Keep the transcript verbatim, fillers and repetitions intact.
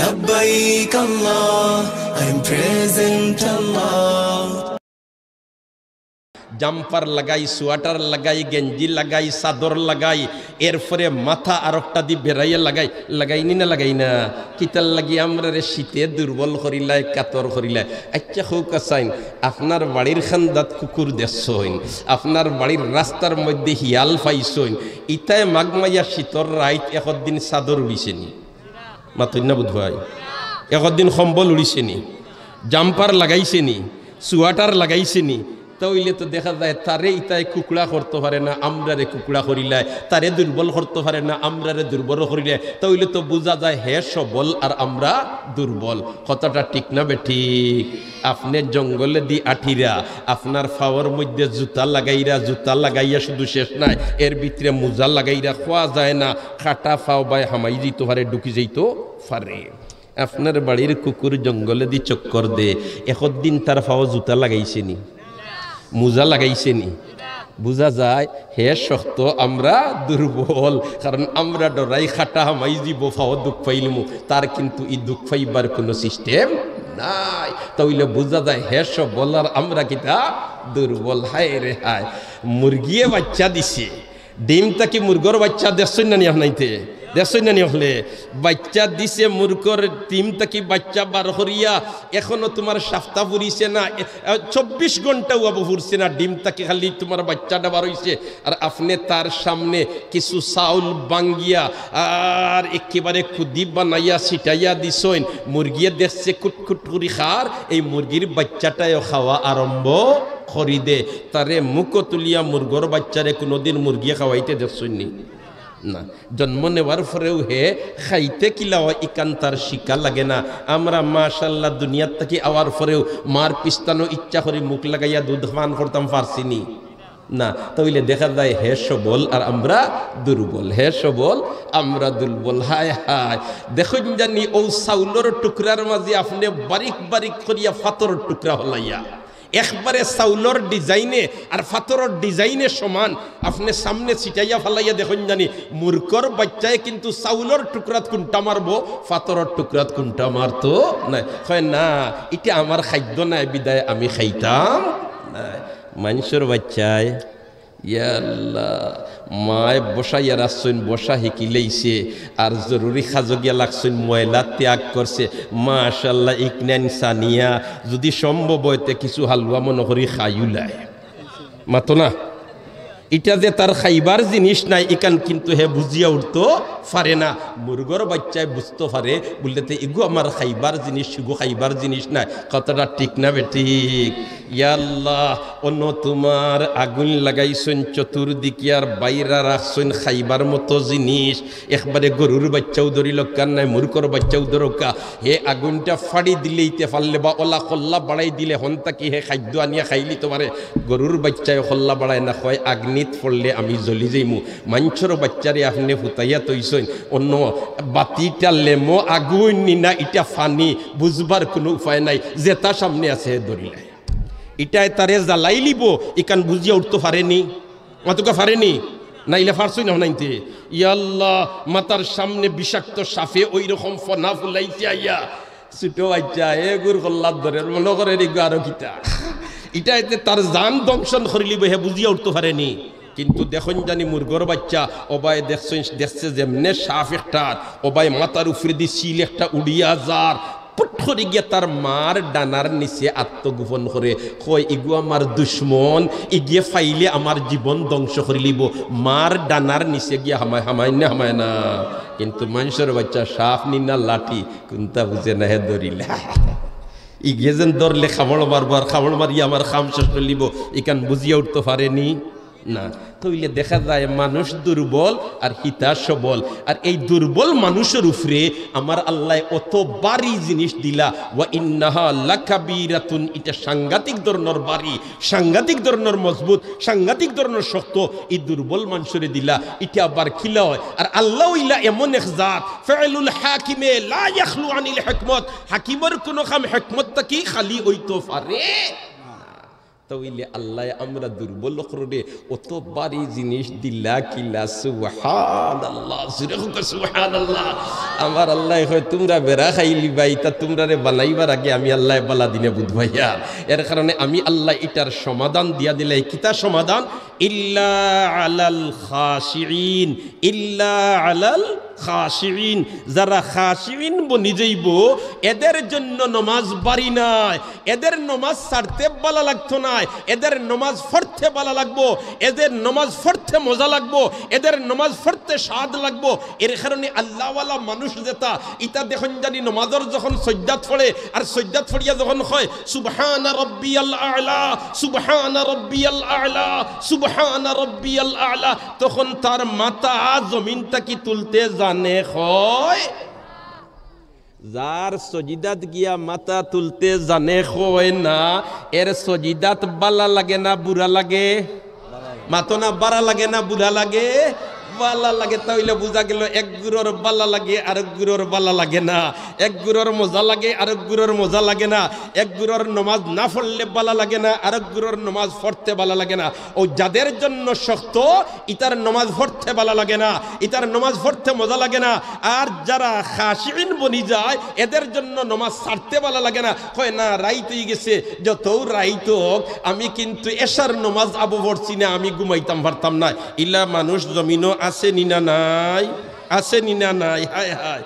لبيك الله، I'm present الله. জাম্পার লাগাই, সোয়াটার লাগাই, গেঞ্জি লাগাই, চাদর লাগাই, এরপরে মাথা আরোকটা দি বেড়াইয়া লাগাই, লাগাইনি না লাগাই না? কিতার লাগি? আমরারে শীতে দুর্বল করিলায়, কাতর করিলায়। আইচ্ছা, কউক্কা চাইন, আপনার বাড়ির কান্দাত কুকুর দেখছইন, আপনার বাড়ির রাস্তার মধ্যে হিয়াল পাইছইন, ইতায় মাঘ মাইয়া শীতর রাইত একদিন চাদর উড়িছে নি? মাতইন না বুধ ভাই। একদিন কম্বল উড়িছে নি? জাম্পার লাগাইছে নি? সোয়াটার লাগাইছে নি? তা অইলে তো দেখা যায় তারে ইতায় কুকড়া করতো পারে না, আমরারে কুকড়া করিলায়। তারে দুর্বল করতো পারে না, আমরারে দুর্বল করিলায়। তা অইলে তো বুঝা যায় হে সবল আর আমরা দুর্বল। কথাটা ঠিক না বেঠিক? আপনে জঙ্গলেদি আটিরা, আপনার পাওর মধ্যে জুতা লাগাইরা, জুতা লাগাইয়া শুধু শেষ নায়, এর ভিতরে মুজা লাগাইরা, কওয়া যায় না, কাটা পাও বায় হামাই যাইতো পারে, ঢুকি যাইতো পারে। আপনার বাড়ির কুকুর জঙ্গলেদি চক্কর দে, একদিন তার পাও জুতা লাগাইছে নি? মুজা লাগাইছে নি? বুঝা যায় হে শক্ত, আমরা দুর্বল, কারণ আমরা ডরাই কাটা হামাই যিবো, পাও দুখ পাইলিমু, তার কিন্তু ই দুখ পাইবার কুনু system নাই। তা অইলে বুঝা যায় হে সবল আর আমরা কিতা? দুর্বল। হায় রে হায়, মুরগিয়ে বাইচ্চা দিছে, ডিম থাকি মুরগর বাইচ্চা দেখছইন না নি আপনাইন্তে? দেখছইন না নি অকলে? বাইচ্চা দিছে মুরগর, ডিম থাকি বাইচ্চা বার করিয়া, এখনো তুমার সাপ্তা ফুরিছে না, এ, এ, চব্বিশ ঘন্টাও আবু ফুরছে না, ডিম থাকি খালি তুমার বাইচ্চাটা বার অইছে। আর আপনে তার সামনে কিছু চাউল ভাঙ্গিয়া আর একেবারে কুদি বানাইয়া ছিটাইয়া দিছইন, মুরগিয়ে দেখছে কুটকুট করি খার, এই মুরগির বাইচ্চাটায়ও খাওয়া আরম্ভ করি দে। তারে মুখো তুলিয়া মুরগর বাইচ্চারে কুনুদিন মুরগিয়ে খাওয়াইতে দেখছইন নি? না। জন্ম নেওয়ার পরেউ হে খাইতে কিলা অয় ইখান তার শিখা লাগে না। আমরা মাশাআল্লাহ দুনিয়ার থাকি আওয়ার পরেউ মার পিস্তানো ইচ্ছা করি মুখ লাগাইয়া দুধ পান করতাম পারছি নি? না। তা অইলে দেখা যায় হে সবল আর আমরা দুর্বল, হে সবল, আমরা দুর্বল। হায় হায়, দেখইন জানি অউ চাউলর টুকরার মাঝে আপনে বারিক বারিক করিয়া পাথরর টুকরা ফালাইয়া, একবারে চাউলর design-এ আর পাথরর design-এ সমান, আপনে সামনে ছিটাইয়া ফালাইয়া দেখইন জানি মুরগর বাইচ্চায় কিন্তু চাউলর টুকরাত কুনটা মারবো, পাথরর টুকরাত কুনটা মারতো নায়। কয়, "না, ইটা আমার খাদ্য নায়, বিধায় আমি খাইতাম নায়।" মানষর বাইচ্চায়, ইয়া আল্লাহ, মায় বসাইয়া রাখছইন, বসা হিকিলাইছে, আর জরুরি কাজো গিয়া লাগছইন, ময়লা ত্যাগ করছে। মাশাআল্লাহ, ইকনাইন সানিয়া, যুদি সম্ভব অয় তে কিছু হালুয়া মনো করি খাইউলায়। মাতো না? ইটা যে তার খাইবার জিনিস নায়, ইখান কিন্তু হে বুঝিয়া উঠতো পারে না। মুরগর বাইচ্চায় বুঝতো পারে, বুললে তে ইগু আমার খাইবার জিনিস, ইগু খাইবার জিনিস নায়। কথাটা ঠিক না বেঠিক? ইয়া আল্লাহ, অনো তুমার আগুইন লাগাইছইন চতুর্দিকে, আর বাইরা রাখছইন খাইবার মতো জিনিস। একবারে গরুর বাইচ্চাও ধরিলউক্কা, নায় মুরগর বাইচ্চাও ধরউক্কা, হে আগুইনটা ফাড়ি দিলেইতে পারলে বা অলা কল্লা বাড়াই দিলে হন থাকি হে খাদ্য আনিয়া খাইলিতো পারে। গরুর বাইচ্চায় কল্লা বাড়ায় না, কয়, "আগ্নিত পড়লে আমি জ্বলি যাইমু।" মানষর বাইচ্চারে আপনে ফুতাইয়া থইছইন, অনো বাতিটা লেমো আগুইন নি না ইটা পানি, বুঝবার কুনু উপায় নাই, যেটা সামনে আছে হে ধরিলায়। ইটায় তারে জ্বালাইলিবো, ইখান বুঝিয়া উঠতো পারে নি? মাতউক্কা পারে নি? নাইলে পারছইন না হুনাইতে। ইয়া আল্লাহ, মাথার সামনে বিষাক্ত সাপে ওই রকম ফনা ফুলাইছে আইয়া। ছোট বাইচ্চা, এগুর কল্লাত ধরের, মনো করের ইগু আরো কিতা। ইটায় তে তার জান দংশন করিলিবো, হে বুঝিয়া উঠতো পারে নি। কিন্তু দেখইন জানি মুরগর বাইচ্চা, ওবায় দেখছইন, দেখছে যেমনে সাপ একটার, ওবায় মাথার উপরেদি চিল একটা উড়িয়া যার, পুট করি গিয়া তার মার ডানার নিচে আত্মগোপন করে, কয়, "ইগু আমার দুশমন, ইগিয়ে পাইলে আমার জীবন ধ্বংস করিলিবো, মার ডানার নিচে গিয়া হামায়।" হামায় না, হামায় না? কিন্তু মানষর বাইচ্চা সাপ নি না লাঠি, কুনটা বুঝে না, হে ধরিলা। ইগিয়ে যেন ধরলে কামড় মারবো, আর কামড় মারিয়া আমার কাম শেষ করিলিবো, ইখান বুঝিয়া উঠতো পারে নি। না, তা অইলে দেখা যায় মানুষ দুর্বল আর হিতা সবল। আর এই দুর্বল মানুষর উপরে আমার আল্লায় অত ভারী জিনিস দিলা, "ওয়া ইন্নাহা লাকাবীরাতুন", ইটা সাংঘাতিক ধরনর ভারী, সাংঘাতিক ধরনর মজবুত, সাংঘাতিক ধরনর শক্ত। ই দুর্বল মানষরে দিলা, ইটা আবার কিলা অয়? আর আল্লা অইলা এমন এক জাত, "ফিলুল হাকিমে লা ইয়াখলু আনিল হিকমত", হাকিমর কুনু কাম হিকমত থাকি খালি অইতো পারে না। না। তা অইলে আল্লায় আমরা দুর্বল অকলরে অত ভারী জিনিস দিলা কিলা? সুবহানাল্লাহ, জোরে কউক্কা সুবহানাল্লাহ। আমার আল্লায় কয়, "তুমরা বেড়া খাইলিবায়, ইতা তুমরারে বানাইবার আগে আমি আল্লায় বালা দিনে বুঝাইয়ার।" এর কারণে আমি আল্লায় ইটার সমাধান দিয়া দিলাই। কিতা সমাধান? ইল্লা আলাল খাশিঈন, ইল্লা আলাল খাশিঈন। যারা খাশিঈন বনি যাইবো, এদের জন্য নমাজ ভারী নায়, এদের নমাজ ছাড়তে বালা লাগতো নায়, এদের নমাজ পড়তে বালা লাগবো, এদের নমাজ পড়তে মজা লাগবো, এদের নমাজ পড়তে স্বাদ লাগবো। এর কারণে আল্লাহওয়ালা মানুষ যেতা, ইতা দেখইন জানি নমাজর যখন সইজদাত পড়ে, আর সইজদাত পড়িয়া যখন কয়, "সুবহানা রব্বিয়াল আ'লা, সুবহানা রব্বিয়াল আ'লা, সুবহানা রব্বিয়াল আ'লা", তখন তার মাথা জমিন থাকি তুলতে জানে কয়। যার সজিদাত গিয়া মাথা তুলতে জানে কয় না, এর সজিদাত বালা লাগে না বুরা লাগে? মাতো না, বালা লাগে না বুরা লাগে? বালা লাগে। তা অইলে বুঝা গেল, এক গুরুর বালা লাগে, আরেক গুরুর বালা লাগে না। এক গুরুর মজা লাগে, আরেক গুরুর মজা লাগে না। এক গুরুর নমাজ না পড়লে বালা লাগে না, আরেক গুরুর নমাজ পড়তে বালা লাগে না। অউ যাদের জন্য শক্ত, ইতার নমাজ পড়তে বালা লাগে না, ইতার নমাজ পড়তে মজা লাগে না। আর যারা খাশিঈন বনি যায়, এদের জন্য নমাজ ছাড়তে বালা লাগে না। কয়, "না, রাইত অইগেছে, যতউ রাইত অউক, আমি কিন্তু এশার নমাজ আবো পড়ছি না, আমি ঘুমাইতাম পারতাম না।" ইলা মানুষ জমিনো আছে নি না নাই? আছে নি না নাই? হায় হায়।